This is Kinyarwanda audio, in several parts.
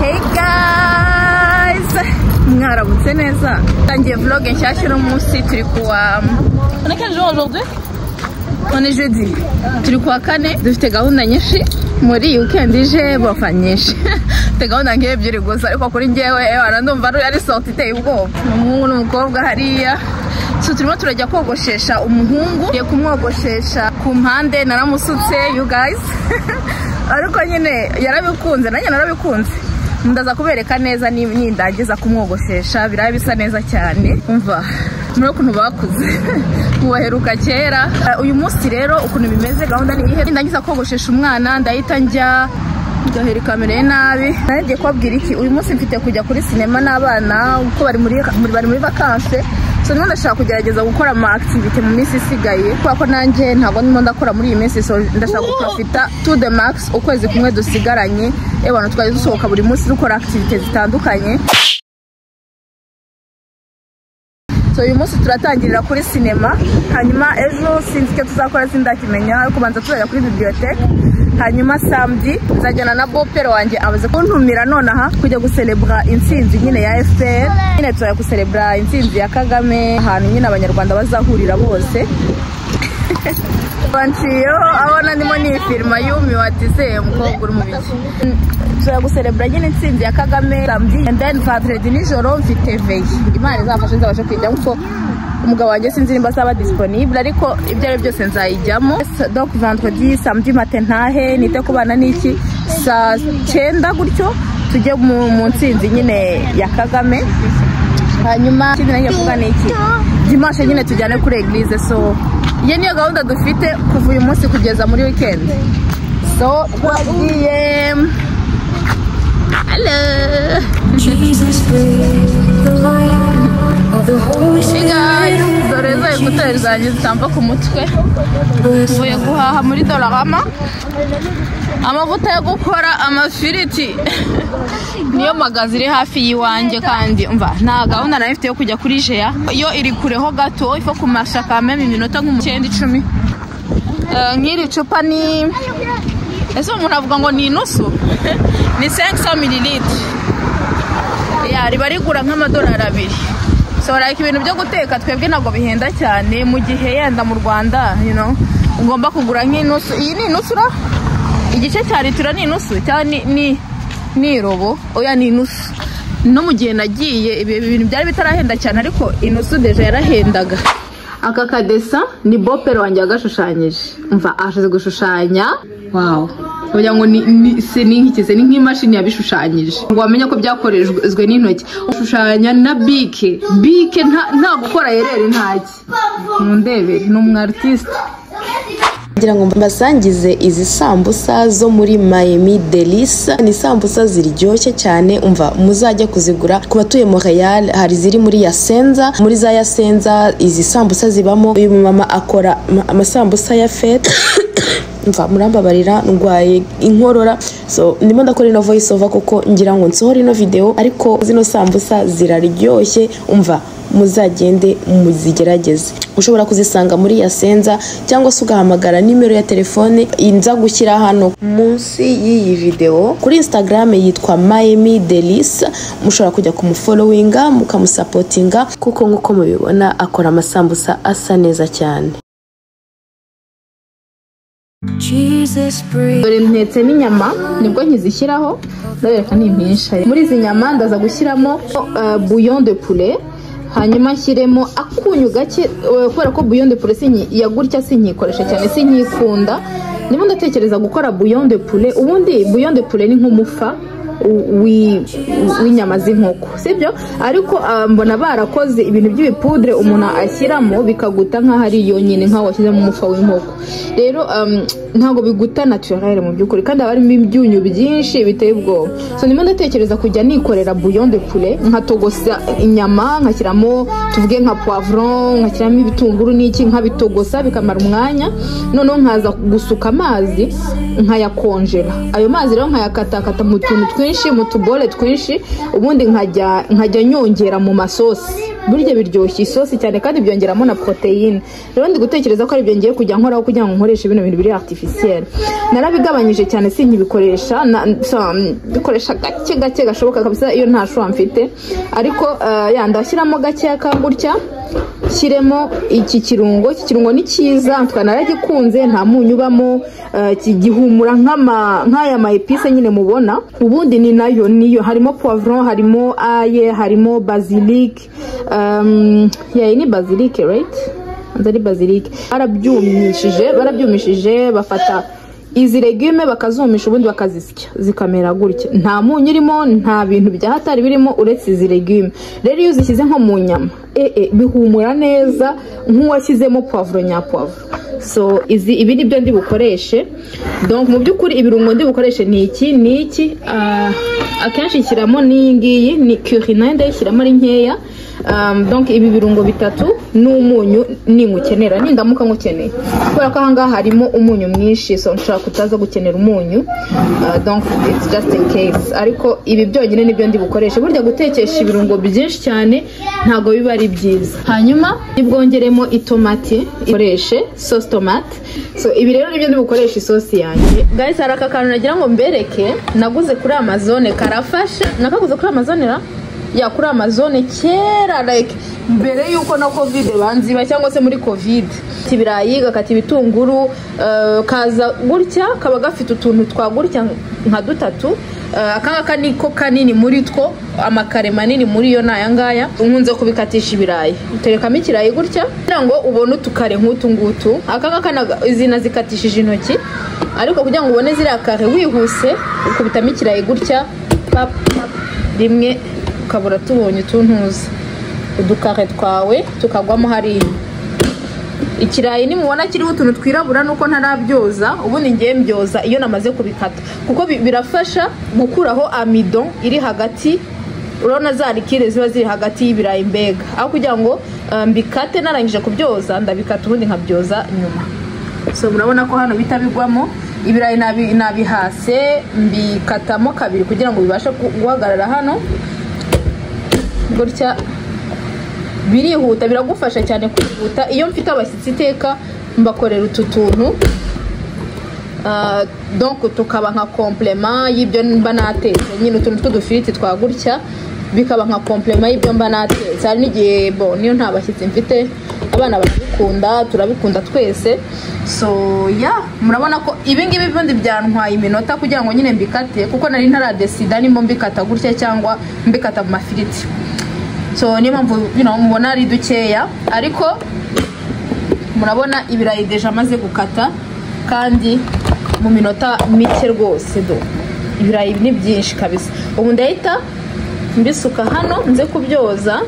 Hey guys, mwaramutse neza. Tangiye vlog nshyashya uno munsi, turi kuwa, on est quel jour aujourd'hui? On est jeudi. Turi kuwa kane, dufite gahunda nyinshi muri iyi weekend ije, bofa nyinshi. Dufite gahunda nk'ebyiri gusa, ariko kuri njyewe ewana ndumva ari sortie iteye ubwoba. Umuhungu n'umukobwa hariya. So turimo turajya kogoshesha umuhungu, ngiye kumwogoshesha ku mpande, naramusutse you guys. Ariko nyine yarabikunze, nanjye narabikunze. Ndaza kubereka neza nindangiza kumwogoshesha, biraba bisa neza cyane. Umva muri ukuntu bakuze mubaheruka kera. Uyu munsi rero ukuntu bimeze, gahunda ni ihe? Nindangiza kogoshesha umwana ndahita njya gahera kamere nabi. Nagiye kubabwira iki, uyu munsi mfite kujya kuri sinema n'abana kuko bari muri vacances. So ndimo ndashaka kugerageza gukora ama activity mu minsi isigaye, kubera ko nanjye ntabwo ndimo ndakora muri iyi minsi. So ndashaka guprofita to the max ukwezi kumwe dusigaranye. Abantu twari dusohoka buri munsi dukora activity zitandukanye. So uyu munsi turatangirira kuri sinema, hanyuma ejo sinzi icyo tuzakora sindakimenya, ariko banza tuzajya kuri bibliothèque. Hanyuma samedi nzajyana na bopero wanjye abaze kuntumira nonaha kujya gucelebra intsinzi nyine ya FPR. Nyine tuzajya gucelebra intsinzi ya Kagame, ahantu nyine abanyarwanda bazahurira bose. Banciyeho abona ndimo nifirma yumiwe ati se umukobwa uri mu biki. Tuzajya gucelebra nyine intsinzi ya Kagame samedi, and then vendredi nijoro mfite veille. Imana izamfashe nzabashe kwijyamo kuko umugabo wanjye sinzi nimba azaba disponible, ariko ibyo ari byose nzayijyamo. Donc vendredi, samedi matin ntahe nite ku bana n'iki, saa 9 gutyo tujye mu ntsinzi nyine ya Kagame. Hanyuma ikindi nanjye kuvuga ni iki, dimanche nyine tujyane kuri eglise. So iyo niyo gahunda dufite kuva uyu munsi kugeza muri weekend. So twagiye. Hello. Jesus breathe the light of the Holy Hey guys, Spirit. dore za ekuteri zanjye zitamba ku mutwe. Mvuye guhaha muri Dollarama amavuta yo gukora amafiriti. Niyo magazi iri hafi y'iwanjye, kandi umva nta gahunda nari mfite yo kujya kuri Jea. Iyo iri kureho gato, ifo kumasha kameme iminota nk'umukenda 10. Nk'iri cupa ni, ese umuntu avuga ngo ni inusu? Ni 500 ml. Ya riba rigura nk'amadolari 2. So like ibintu byo guteka twebwe ntabwo bihenda cyane, mu gihe yenda mu Rwanda you know ugomba kugura nk'inusu. Iyi ni inusu ra? Igice cya litiro ni inusu cyangwa ni irobo? Oya ni inusu. No mu gihe nagiye ibi bintu byari bitarahenda cyane, ariko inusu deja yarahendaga. Aka kadesa ni bopero wanjye yagashushanyije. Umva ashize gushushanya. Wow. Oya ngo ni se ni nk'ikize, ni nk'imashini yabishushanyije. Ngo wamenye ko byakorejwe n'intoki. Ushushanya na bike. Bike nta gukora yerere ntaki. Mundebere ni umu artiste. Kugira ngo mbasangize izi sambusa zo muri Miami Delice, ni sambusa ziryoshye cyane. Umva muzajya kuzigura ku batuye Montreal, hari ziri muri Yasenza, muri za Yasenza izi sambusa zibamo. Uyu mama akora amasambusa ya fete. Umva murambabarira ndwaye inkorora, so ndimo ndakora ino voice over kuko ngira ngo nsohore ino video, ariko zino sambusa ziraryoshye. Umva muzagende muzigerageze. Ushobora kuzisanga muri Yasenza cyangwa se ugahamagara nimero ya telefone inza gushyira hano munsi y'iyi video. Kuri Instagram yitwa Miami Delice, mushobora kujya kumufollowinga mukamusapotinga, kuko nkuko mubibona akora amasambusa asa neza cyane. Jesus breathe. Dore ntetse n'inyama nibwo nkizishyiraho, ndabereka ni impisha. Muri izi nyama ndaza gushyiramo bouillon de poulet, hanyuma nshyiremo akunyu gake, kubera ko bouillon de poulet ya gutya sinkikoresha cyane, sinkikunda. Ndimo ndatekereza gukora bouillon de poulet. Ubundi bouillon de poulet ni nk'umufa w'inyama z'inkoko, sibyo? Ariko mbona barakoze ibintu by'ibipudre umuntu ashyiramo bikaguta nkaho ari yonyine, nkaho washyizemo umufa w'inkoko. Rero ntabwo biguta naturel mu by'ukuri, kandi haba harimo ibyunyu byinshi biteye ubwoba. So ndimo ndatekereza kujya nikorera bouillon de poulet, nkatogosa inyama, nkashyiramo tuvuge nka poivron, nkashyiramo ibitunguru n'iki, nkabitogosa bikamara umwanya, noneho nkaza gusuka amazi nkayakonjera. Ayo mazi rero nkayakatakata mu tuntu twinshi twinshi mu tubole twinshi, ubundi nkajya nyongera mu masosi. Burya biryoshya isosi cyane kandi byongeramo na protéine. Rero ndi gutekereza ko ari byo ngiye kujya nkoraho kugira ngo nkoreshe bino bintu biri artificiel. Narabigabanyije cyane, sinkibikoresha, bikoresha gake gake gashoboka kabisa iyo nta choix mfite. Ariko ya ndashyiramo gake ka gutya, shyiremo iki kirungo. Iki kirungo ni cyiza, twanaragikunze, nta munyu ubamo, gihumura nk'aya ma épices nyine mubona. Ubundi ni nayo niyo, harimo poivron, harimo ail, harimo basilic. Ya ni basilic, right? Nzi ari basilic. Barabyumishije bafata izi légumes bakazumisha, ubundi bakazisya zikamera gutya. Nta munyu urimo, nta bintu bya hatari birimo uretse izi légumes. Rero iyo uzishyize nko mu nyama, bihumura neza nk'uwashyizemo poivron nya poivron. So izi, ibi ni byo ndi bukoreshe. Donc mu by'ukuri ibirungo ndi bukoreshe ni iki, ni iki. Akenshi nshyiramo n'iyi ngiyi ni curry, nayo ndayishyiramo ari nkeya. Donc ibi birungo bitatu n'umunyu ningukenera, nindamuka ngukeneye, kubera ko ahangaha harimo umunyu mwinshi, so nshobora kutaza gukenera umunyu. Donc it's just in case, ariko ibi byonyine nibyo ndi bukoreshe. Burya gutekesha ibirungo byinshi cyane ntabwo biba ari byiza. Hanyuma nibwongeremo itomati, ikoreshe sauce tomate. So ibi rero nibyo ndi bukoreshe isosi yanjye. Guys, hari aka kantu nagira ngo mbereke naguze kuri Amazon, karafasha. Nakaguze kuri Amazon ra ya kuri Amazon kera, like mbere yuko na COVID banziba cyangwa se muri COVID. Ibirayi, gakata ibitunguru, kaza gutya, kaba gafite utuntu twa gutya nka dutatu. Aka ngaka niko kanini muri two, amakare manini muri yo ni aya ngaya. Nkunze kubikatisha ibirayi, uterekamo ikirayi gutya kugira ngo ubone utukare nk'utu ngutu. Aka ngaka izi nazikatishije intoki, ariko kugira ngo ubone ziriya kare wihuse, ukubitamo ikirayi gutya, pap pap, rimwe, ukabura tubonye utuntuza udukare twawe tukagwamo hariya. Ikirayi nimubona kiriho utuntu twirabura nuko ntarabyoza. Ubundi ngiye mbyoza iyo namaze kubikata, kuko birafasha gukuraho amidon iri hagati. Urabona za liquide ziba ziri hagati y'ibirayi mbega. Aho kugira ngo mbikate narangije kubyoza, ndabikata ubundi nkabyoza nyuma. So murabona ko hano bita bigwamo ibirayi. Nabihase mbikatamo kabiri kugira ngo bibashe guhagarara hano gutya. Birihuta, biragufasha cyane kwihuta. Iyo mfite abashyitsi iteka mbakorera utu tuntu. Donc tukaba nka complément y'ibyo mba natetse nyine, utuntu tw'udufiriti twa gutya bikaba nka complément y'ibyo mba natetse. Hari n'igihe bo niyo nta bashyitsi mfite, abana barabikunda, turabikunda twese. So yeah, murabona ko ibi ngibi bundi byantwaye iminota kugira ngo nyine mbikate, kuko nari ntaradesida nimba mbikata gutya cyangwa mbikata mu mafiriti. So niyo mpamvu mubona ari dukeya, ariko murabona ibirayi déjà amaze gukata kandi mu minota mike rwose. Do ibirayi ni byinshi kabisa. Ubu ndahita mbisuka hano nze kubyoza,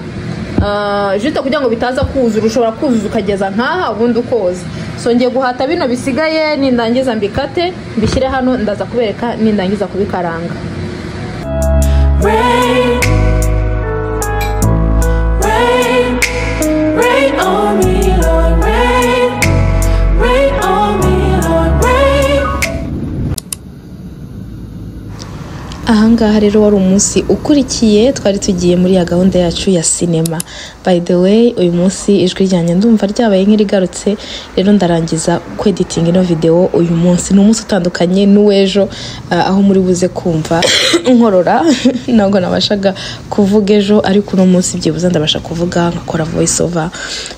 juste kugira ngo bitaza kuzura. Ushobora kuzuza ukageza nkaha ubundi ukoza. So ngiye guhata bino bisigaye, nindangiza mbikate mbishyire hano, ndaza kubereka nindangiza kubikaranga. Rain, rain, rain on me, Lord, rain, rain on me, Lord, rain. Ahangaha rero wari umunsi ukurikiye, twari tugiye muri ya gahunda yacu ya sinema. By the way, uyu munsi ijwi ryanjye ndumva ryabaye nk'irigarutse. Rero ndarangiza kweditinga ino video uyu munsi. Ni umunsi utandukanye n'uw'ejo, aho muri buze kumva nkorora, ntabwo nabashaga kuvuga ejo, ariko uno munsi byibuze ndabasha kuvuga nkakora voice over.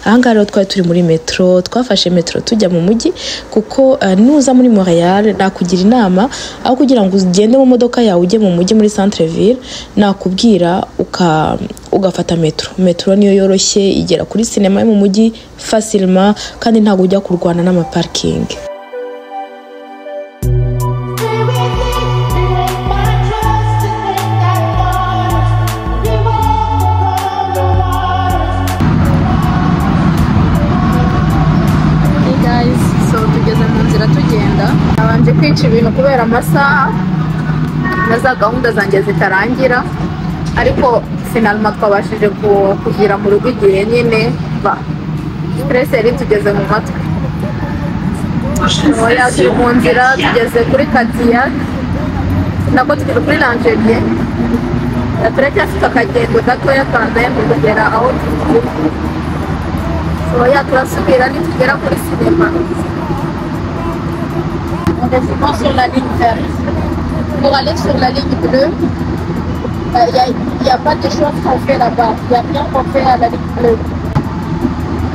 Ahangaha rero twari turi muri metro, twafashe metro tujya mu mujyi, kuko nuza muri Montreal nakugira inama, aho kugira ngo ugende mu modoka yawe ujye mu mujyi muri centre ville, nakubwira ugafata metro. Metro niyo yoroshye, igera kuri sinema yo mu mujyi facilement, kandi ntabwo ujya kurwana n'amaparking. Stay with me, my trust in that waters. We walk upon the waters. Hey guys, so tugeze mu nzira tugenda. Nabanje kwica ibintu kubera amasaha na za gahunda zanjye zitarangira, ariko finalement twabashije kugera mu rugo igihe nyine. Ba stress yari tugeze mu matwi. Oya, turi mu nzira tugeze kuri Cadillac. Nako tugeze kuri Langelier. Turacyafite akagendo gatoya twandaye mu kugera aho tugiye. So yeah, turasubira nitugera kuri sinema. On est souvent sur la ligne verte. Pour aller sur la ligne bleue, il n'y a pas de choses qu'on fait là-bas. Il n'y a rien qu'on fait à la ligne bleue.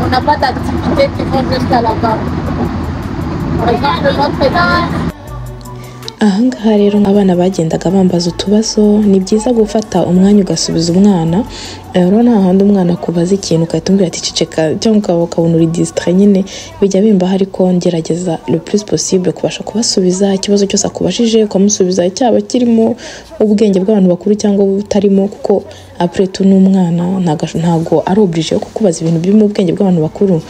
On n'a pas d'activité qui vont jusqu'à là-bas. Par exemple, notre église, Ahangaha rero abana bagendaga bambaza utubazo. Ni byiza gufata umwanya ugasubiza umwana. Urabona hahandi umwana akubaza ikintu ugahita umubwira ati "Ceceka", cyangwa ukabona uri distrait nyine. Bijya bimbaho, ariko ngerageza le plus possible kubasha kubasubiza ikibazo cyose akubajije, ukamusubiza, cyaba kirimo ubwenge bw'abantu bakuru cyangwa butarimo, kuko après tout ni umwana, ntago ari obligé yo kukubaza ibintu biri mu bwenge bw'abantu bakuru.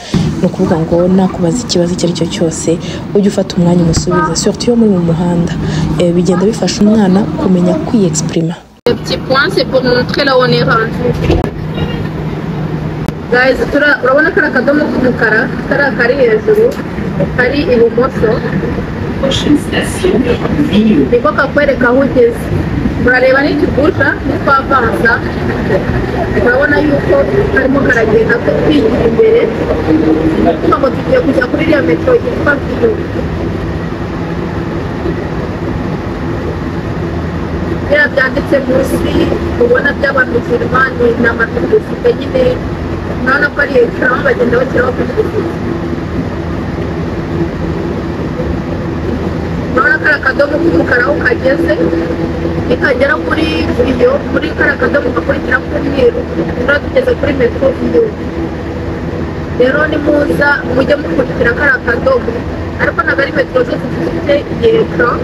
Ni ukuvuga ngo nakubaza ikibazo icyo ari cyo cyose, ujye ufata umwanya umusubize, surtout iyo muri mu muhanda. Bigenda bifasha umwana kumenya kwiyexprima. Le petit point, c'est pour montrer là où on est rendu. Guys, urabona kariya akadomo k'umukara, kariya kari hejuru, kari ibumoso, Prochaine station, Viau. Niko kakwereka aho ugeze. Murareba nitugusha, nitwavansa, urabona yuko karimo karagenda kwigira imbere. Ni ukuvuga ngo tugiye kujya kuri iriya metero yitwa Viau. Biriya byanditse munsi ubona by'abamusulmani ni amapublicité nyine. Urabona ko ari écran bagenda bashyiraho publicité. Urabona kariya akadomo k'umukara aho kageze, nikagera kuri iyo, kuri kariya kadomo gakurikira k'umweru, turaba tugeze kuri metero Viau. Rero nimuza mujye mukurikira kariya kadomo, ariko ntabwo ari metero zose zifite iyi écran.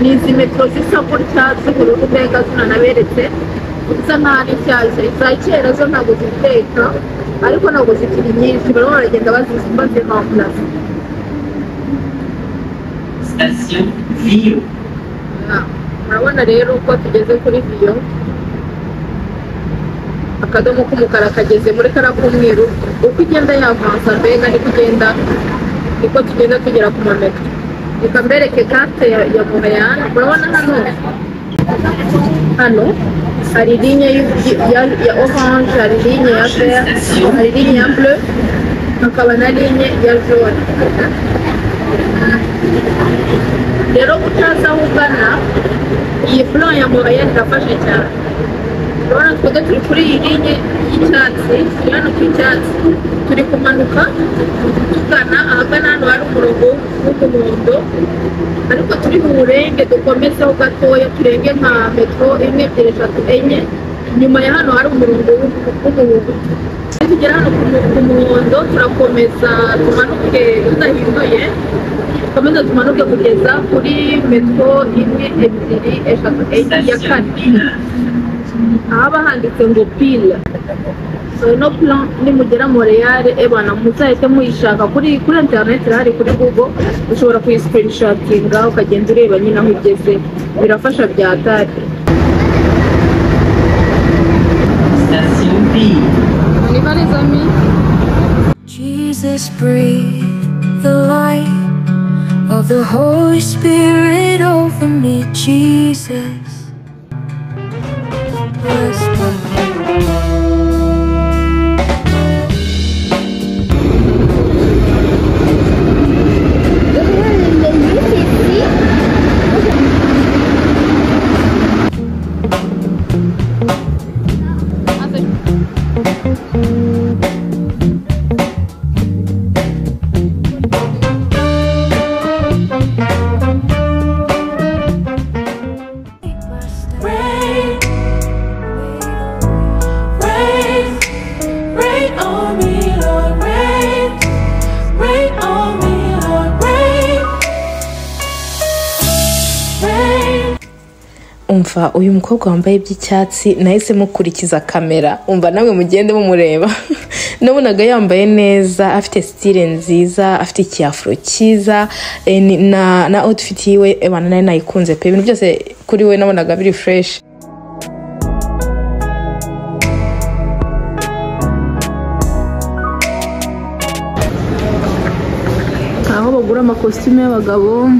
Ni izi metero zisa gutya z'ubururu, mbega zunanaberetse, zisa nkaho ari nshyashya. Iza kera zo ntabwo zifite écran, ariko ntabwo zikiri nyinshi, barimo baragenda bazihamplaza. Station Viau. Murabona rero uko tugeze kuri Viau, akadomo k'umukara kageze muri kariya k'umweru. Uko igenda yavansa, mbega niko ugenda, niko tugenda tugera ku mametero. Reka mbereke carte ya Montreal. Murabona hano hari ligne ya orange, hari ligne ya vert, hari ligne ya bleu, hakaba na ligne ya jaune. Rero utazi aho ugana, iyi plan ya Montreal irafasha cyane. Urabona twebwe turi kuri iyi ligne y'icyatsi, turi hano ku icyatsi, turi kumanuka tugana ahagana hano hari umurongo w'umuhondo, ariko turi buwurenge, dukomezeho gatoya, turenge nka metero imwe, ebyiri, eshatu, enye nyuma ya hano hari umurongo w'umuhondo. Tugera hano ku muhondo, turakomeza tumanuke tudahinduye, dukomeze tumanuke kugeza kuri metero imwe, ebyiri, eshatu, enye, ya Station kane, Peel. Ahaba handitse ngo Peel. So ino plan nimugera Montreal, ebana, muzahite muyishaka kuri internet, irahari kuri Google, ushobora kuyiscreenshotinga ukagenda ureba nyine aho ugeze. Birafasha bya atari. Station Peel. On y va, les amis. Jesus, breathe the light of the Holy Spirit over me, Jesus. Whisper. Rain, rain, rain on me, Lord, rain, rain on me, Lord, rain, rain. Umva uyu mukobwa wambaye iby'icyatsi, nahise mukurikiza kamera. Umva, namwe mugende mumureba. Nabonaga yambaye neza, afite style nziza, afite icyafuro cyiza, na outfit yiwe, ebana, nari nayikunze pe. Ibintu byose kuri we nabonaga biri fresh. Aho bagura amakositimu y'abagabo,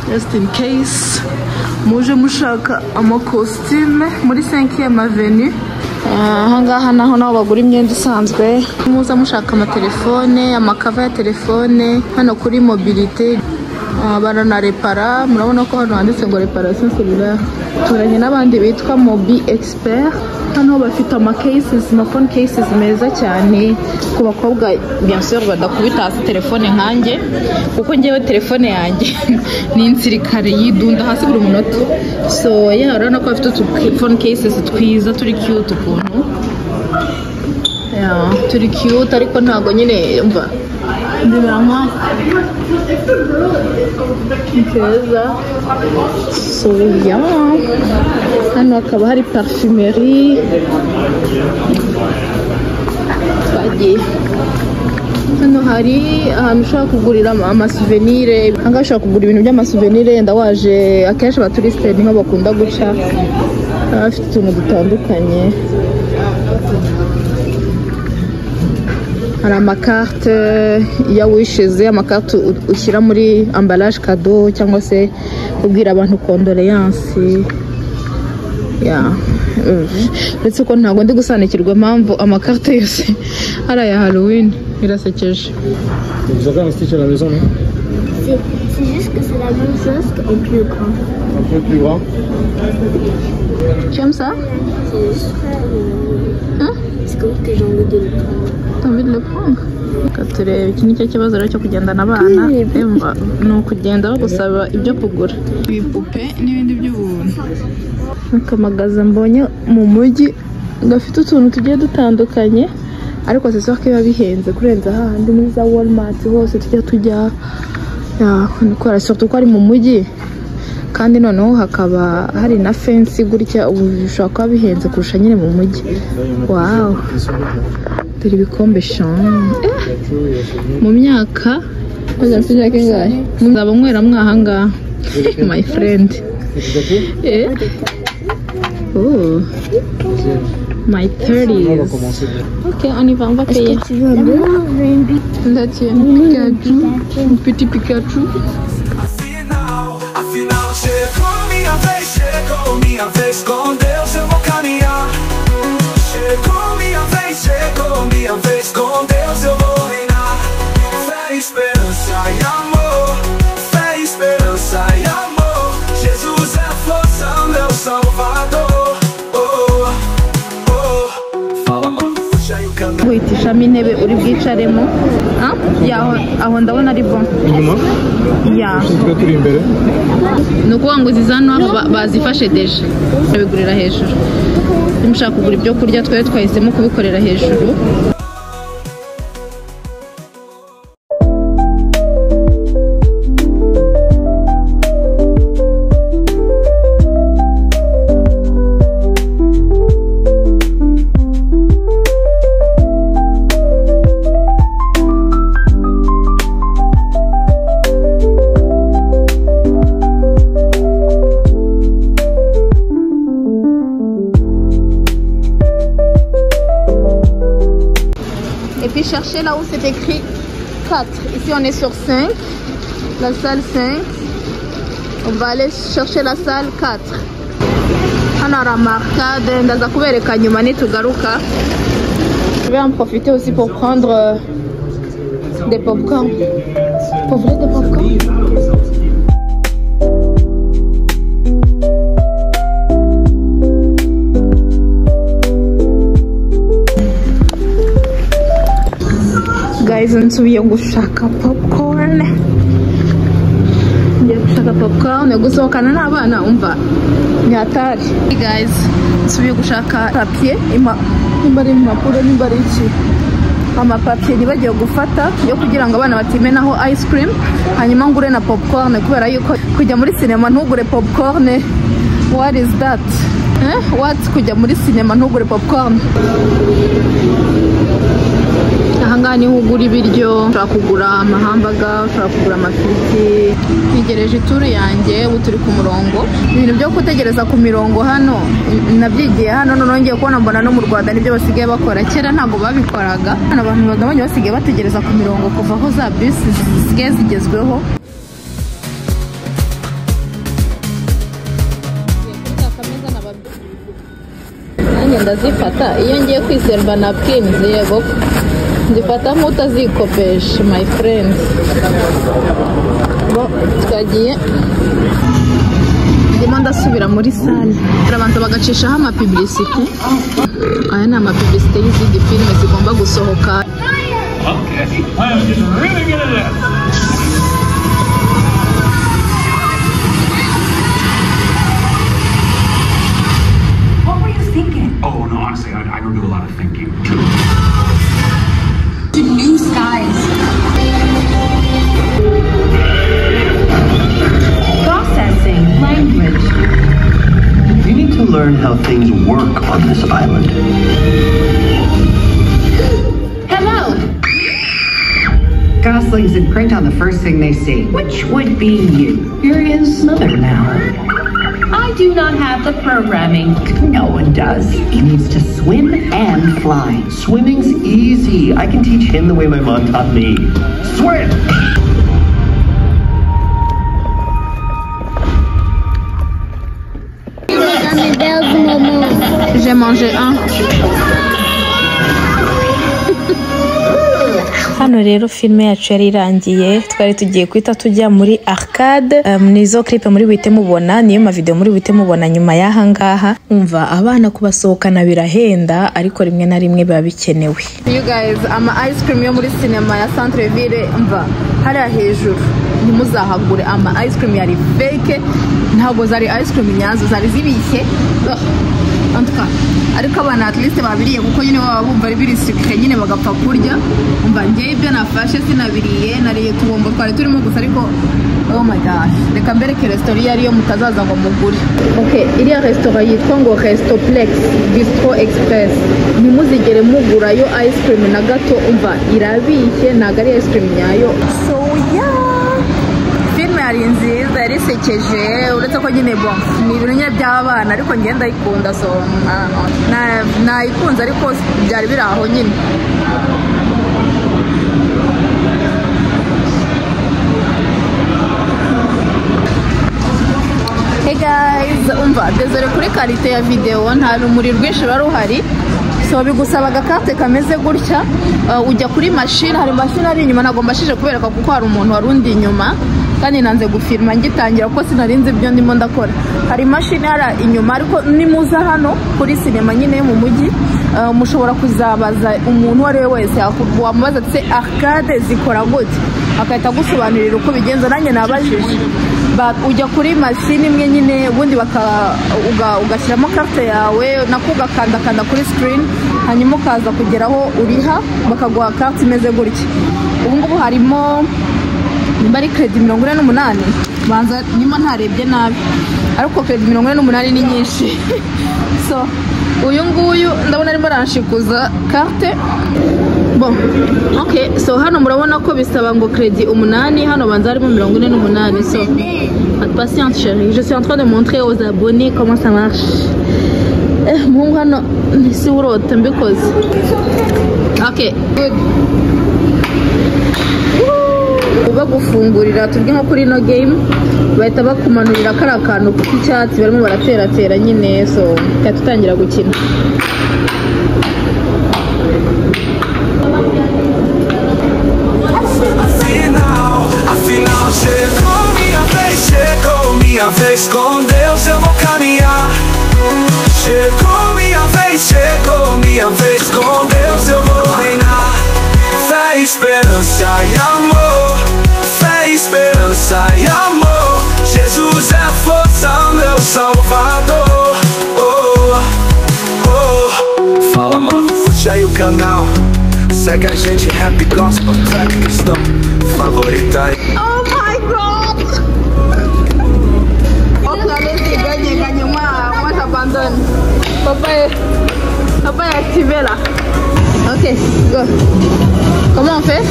just in case. Muje mushaka amakositime muri 5e avenue. Ahangaha naho naho bagura imyenda isanzwe. Muza mushaka amatelefone, amakava ya telefone, hano kuri mobilité baranarepara. Murabona ko hano handitse ngo réparation cellulaire. Turanye n'abandi bitwa Mobi Expert. Hano bafite ama cases, ama phone cases meza cyane ku bakobwa, bien sûr badakubita hasi telefone nkanjye, kuko ngewe telefone yanjye ni insirikare yidunda hasi buri munota. So yeah, urabona ko bafite utu phone cases twiza turi cute ukuntu. Yeah, turi cute ariko ntago nyine umva ndibera nka keza. So yeah, hano hakaba hari parfumerie. Twagiye hano hari ahantu ushobora kugurira amasouvenir. Ahangaha ushobora kugura ibintu by'amasouvenir, yenda waje akenshi abaturisite niho bakunda guca, baba bafite utuntu dutandukanye. Hari amakarte ya wishes, amakarte ushyira muri emballage cadeau cyangwa se ubwira abantu condoléance. Yeah. Uretse ko ntabwo ndi gusobanukirwa impamvu amakarte yose ari aya Halloween, birasekeje. Vous avez un Stitch à la maison, non? C'est juste que c'est la même chose en plus grand. Un peu plus grand. Tu aimes ça? C'est juste Hein? C'est comme que j'ai envie de le prendre. T'as envie de le prendre? Reka turebe, iki nicyo kibazo rero cyo kugendana abana, ni ukugenda bagusaba ibyo kugura, ibipupe n'ibindi by'ubuntu. Akamagaza mbonye mu mujyi gafite utuntu tugiye dutandukanye, ariko c'est sûr ko biba bihenze kurenza hahandi muri za Walmart hose tujya kubera surtout ko ari mu mujyi, kandi noneho hakaba hari na fence gutya, ubu bishobora kuba bihenze kurusha nyine mu mujyi. Wow, dore ibikombe shan. Mu myaka muzaba mwera mwahangaha my friend. Oh, my 30s. Ok, on y va, on va payer. Là, tu as un Pikachu, un petit Pikachu. Afinal chegou minha vez, com Deus eu vou caminhar. Chegou minha vez, com Deus eu vou reinar. Fé, esperança e amor, fé, esperança e amor. Jesus é a força, meu Salvador. Oh, oh, fala, mano, puxa aí o caminho. Guhitishamo intebe uri bwicaremo. Aho ndabona ari bon. Inyuma? Ya. Turi imbere. Ni ukuvuga ngo izi zano bazifashe deje, babigurira hejuru. Niba kugura ibyo kurya twari twahisemo kubikorera hejuru. Et puis chercher là où c'est écrit 4. Ici on est sur 5, la salle 5. On va aller chercher la salle 4. Hano hari amarcade, ndaza kubereka nyuma nitugaruka. Je vais en profiter aussi pour prendre des popcorn. Pour vrai des popcorn? Guys, nsubiye gushaka popcorn. Ngiye gushaka popcorn gusohokana n'abana umva ni hatari. Hey guys, nsubiye gushaka papier, nimba ari impapuro nimba ari iki, amapapier nibagiye gufata yo kugira ngo abana batimenaho ice cream, hanyuma ngure na popcorn kubera yuko kujya muri cinema ntugure popcorn, what is that? What kujya muri cinema ntugure popcorn? Ahangaha niho ugura ibiryo, ushobora kugura amahambaga, ushobora kugura amafiriti. Ntegereje ituru yanjye, ubu turi ku murongo. Ibintu byo gutegereza ku mirongo hano nabyigiye hano, none ngiye kubona mbona no mu Rwanda nibyo basigaye bakora. Kera ntabwo babikoraga. Hano abantu bagabanye basigaye bategereza ku mirongo kuva aho za bisi zisigaye zigezweho. Nanjye ndazifata iyo ngiye kwiserva napkins, yego nzifata nk'utazikopesha, my friend. Bo twagiye, ndimo ndasubira muri salle, barabanza bagacishaho amapublicité. Aya ni amapublicité y'izindi filime zigomba gusohoka. Okay, I am just really good at this. What were you thinking? Oh, no, honestly, I don't do a lot of thinking. To new skies. Processing language. You need to learn how things work on this island. Hello. Goslings imprint on the first thing they see, which would be you. You're his mother now. I do not have the programming. No one does. He needs to swim and fly. Swimming's easy. I can teach him the way my mom taught me. Swim! J'ai mangé un. Hano rero filime yacu yari irangiye, twari tugiye guhita tujya muri arcade. Nizo clip muri buhite mubona, niyo mavideo muri buhite mubona nyuma y'aha ngaha. Umva, abana kubasohokana birahenda, ariko rimwe na rimwe biba bikenewe. You guys, ama ice cream yo muri cinema ya Centre Ville, mva hariya hejuru ntimuzahagure. Ama ice cream yari fake, ntabwo zari ice cream nyazo, zari zibishye. Ugh. En tout cas, ariko abana at least babiriye, kuko nyine baba bumva ari biri sucré nyine bagapfa kurya. Umva, njyewe ibyo nafashe sinabiriye, nariye tubombo twari turimo gusa. Ariko oh my gosh, reka mbereke resitora iyo ariyo mutazaza ngo mugure. Okay, iriya resitora yitwa ngo Restoplex Bistro Express, ntimuzigere mugurayo ice cream na gato. Umva, irabishye, ntabwo ari ice cream nyayo. So yeah, filime yari nziza, yari isekeje, uretse ko nyine bon, ni ibintu nyine by'abana, ariko ngenda ndayikunda. So nayikunze, ariko byari biri aho nyine. Hey guys, umva, désolé kuri qualité ya video, nta rumuri rwinshi ruba ruhari. So bigusaba agakarte kameze gutya, ujya kuri machine, hari machine ari inyuma, ntabwo mbashije kubereka kuko hari umuntu wari undi inyuma, kandi nanze gufilma ngitangira kuko sinarinzi ibyo ndimo ndakora. Hari imashini hari inyuma, ariko nimuza hano kuri sinema nyine yo mu mujyi, mushobora kuzabaza umuntu uwo ari we wese, wamubaza ati arcade zikora gute, agahita agusobanurira uko bigenza. Nanjye nabajije. Ujya kuri mashini imwe nyine, ubundi ugashyiramo carte yawe, nako ugakandakanda kuri screen, hanyuma ukaza kugeraho uriha, bakaguha carte imeze gutya. Ubu ngubu harimo nimba ari crédit 48, banza nyuma ntarebye nabi, ariko crédit 48 ni nyinshi. So uyu nguyu ndabona arimo aranshikuza carte. Bon, okay, so hano murabona ko bisaba ngo crédit 8, hano banza harimo 48. So patiente chérie, je suis en train de montrer aux abonnés comment ça marche. Muhungu hano si urota mbikoze. Okay, good. Bagufungurira, tubwe nko kuri ino game bahita bakumanurira kariya kantu k'icyatsi barimo barateratera nyine. So tuhita tutangira gukina. Afinal, afinal chegou minha vez, chegou minha vez, com Deus eu vou caminhar. Chegou minha vez, chegou minha vez, com Deus eu vou reinar. Fé, esperança e amor, fé, esperança e amor. Jesus é a força, meu salvador. Oh, oh. Fala, mano, curte aí o canal. Segue a gente, rap, gospel, trap, cristão, favorita aí. Oh my God! Oh, allez-y, gagnez, gagnez. Moi, j'abandonne. Papa est activé là. Ok, go. Comment on fait?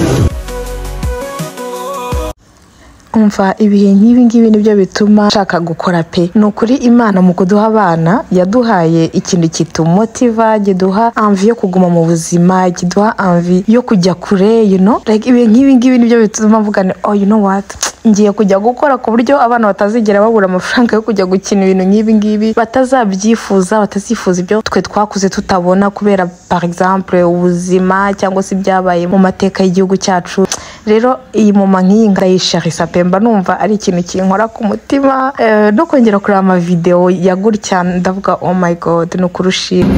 Umva, ibihe nk'ibi ngibi nibyo bituma nshaka gukora pe. Ni ukuri, Imana mu kuduha abana yaduhaye ikintu kitumotiva, kiduha envie yo kuguma mu buzima, kiduha envie yo kujya kure. Like, ibihe nk'ibi ngibi nibyo bituma mvuga nti: "Oh, you know what, ngiye kujya gukora ku buryo abana batazigera babura amafaranga yo kujya gukina ibintu nk'ibi ngibi, batazabyifuza, batazifuza ibyo twe twakuze tutabona kubera, par exemple, ubuzima cyangwa se ibyabaye mu mateka y'igihugu cyacu." Rero iyi moment nk'iyi ndayisharisa pe, mba numva ari ikintu kinkora ku mutima. No kongera kureba amavideo ya gutya, ndavuga: "Oh my God, ni ukurushima."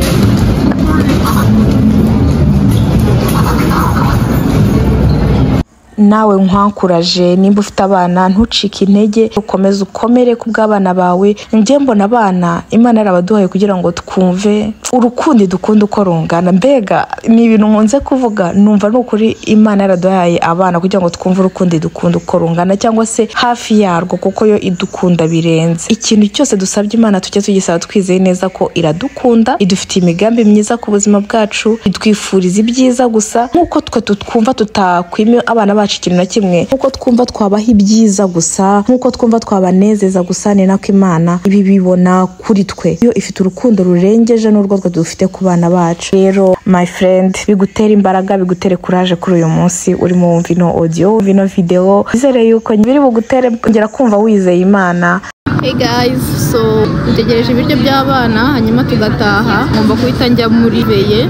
Nawe nkwankuraje, nimba ufite abana, ntucike intege, ukomeze ukomere ku bw'abana bawe. Njye mbona abana Imana yarabaduhaye kugira ngo twumve urukundo dukunda uko rungana. Mbega ni ibintu nkunze kuvuga, numva ni ukuri Imana yaraduhaye abana kugira ngo twumve urukundo dukunda uko rungana cyangwa se hafi yarwo, kuko yo idukunda birenze. Ikintu cyose dusabye Imana, tujye tugisaba twizeye neza ko iradukunda, idufitiye imigambi myiza ku buzima bwacu, itwifuriza ibyiza gusa, nk'uko twe twumva tutakwima abana bacu ikintu na kimwe, nk'uko twumva twabaha ibyiza gusa, nk'uko twumva twabanezeza gusa, ni nako Imana ibi bibona kuri twe. Yo ifite urukundo rurengeje n'urwo twe dufite ku bana bacu. Rero my friend, bigutere imbaraga, bigutere courage kuri uyu munsi urimo wumva ino audio, wumva ino video. Wizere yuko biri bugutere kongera kumva wizeye Imana. Hey guys, so dutegereje ibiryo by'abana hanyuma tugataha. Ngomba guhita njya muri veillée.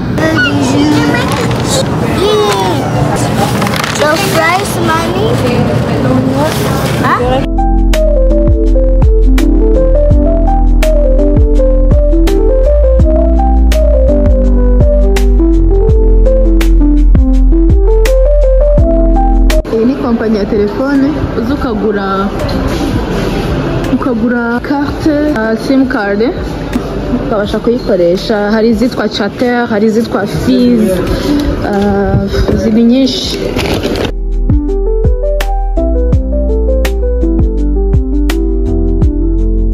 The fries, mommy? Huh? Iyi ni kompanyi ya telefone, uza ukagura carte, SIM card, ukabasha kuyikoresha. Hari izitwa Chatr, hari izitwa Fizz, ziri nyinshi.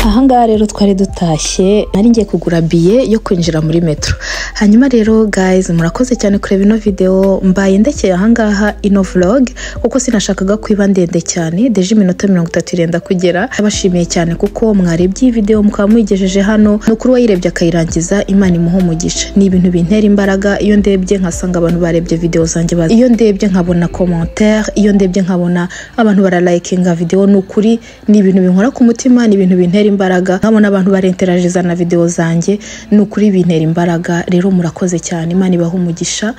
Ahangaha rero twari dutashye, nari ngiye kugura billet yo kwinjira muri metro. Hanyuma rero guys, murakoze cyane kureba ino video. Mbaye ndekeye ahangaha ino vlog kuko sinashakaga kwiba ndende cyane, déjà iminota 30 irenda kugera. Abashimiye cyane kuko mwarebye iyi video mukaba muyigejeje hano. Ni ukuri, wayirebye akayirangiza, Imana imuha umugisha. Ni ibintu bintera imbaraga iyo ndebye nkasanga abantu barebye video zanjye bazi, iyo ndebye nkabona commentaire, iyo ndebye nkabona abantu baralikinga video, ni ukuri ni ibintu binkora ku mutima, ni ibintu bintera imbaraga. Nkabona abantu barenterajiza na video zanjye, ni ukuri bintera imbaraga. Rero murakoze cyane, Imana ibaha umugisha.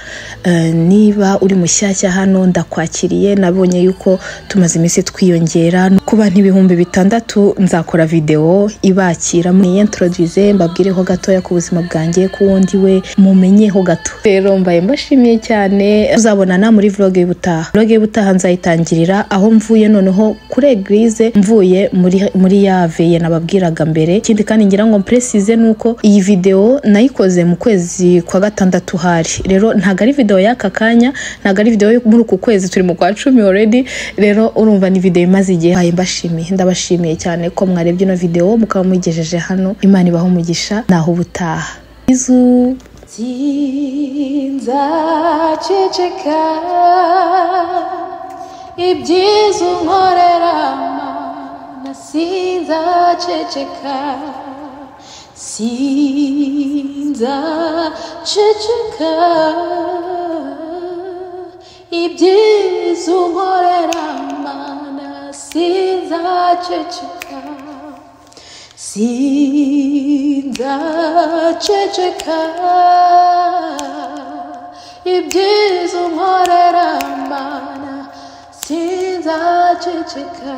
Niba uri mushyashya hano, ndakwakiriye. Nabonye yuko tumaze iminsi twiyongera ku bantu 6000. Nzakora video ibakira, mwiyintroduise, mbabwireho gatoya ku buzima bwanjye, ku wundi we mumenyeho gato. Rero mbaye mbashimiye cyane, tuzabonana muri vlog y'ubutaha. Vlog y'ubutaha nzayitangirira aho mvuye noneho kuri église, mvuye muri ya veillée nababwiraga mbere. Ikindi kandi ngira ngo mprécise nuko iyi video nayikoze mu kwezi kwa gatandatu hari. Rero ntabwo ari video y'aka kanya, ntabwo ari video yo muri uku kwezi, turi mu kwa 10 already. Rero urumva ni video imaze igihe. Mbaye mbashimiye, ndabashimiye cyane ko mwarebye ino video mukaba muyigejeje hano. Imana ibahe umugisha, naho ubutaha. Bisous. Sinzaceceka ibyiza unkorera Mana, sinzaceceka, sinzaceceka ibyiza unkorera Mana, sinzaceceka, sinzaceceka ibyiza unkorera Mana, sinzaceceka.